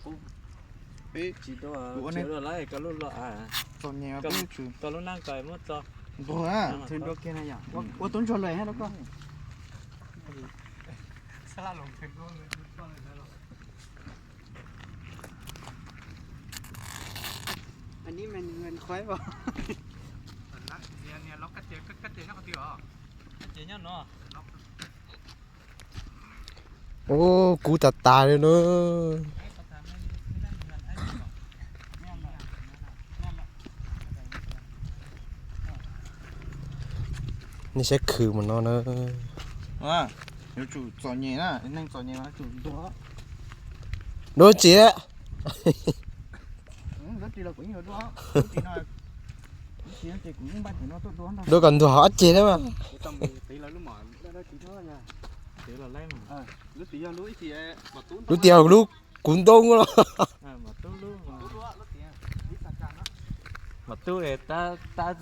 Peb tsis dua, tsis dua lawm, koj lub los, txom nyem peb yuav tsum, koj lub neej koj muab txo ntuag. Ua tub ntsuag lawm hab rau koj. Aneb me nws khuaib os. Ub, kub tas tas li na. Nej saib khw mas no na. Yuav tsum txom nyem na, neeg txom nyem mas yuav tsum ntuag. Dua tsi? Dua kom ntuag ob ceg na mas. Lub tias lub kuv ntoo los. Mas tub, tab tab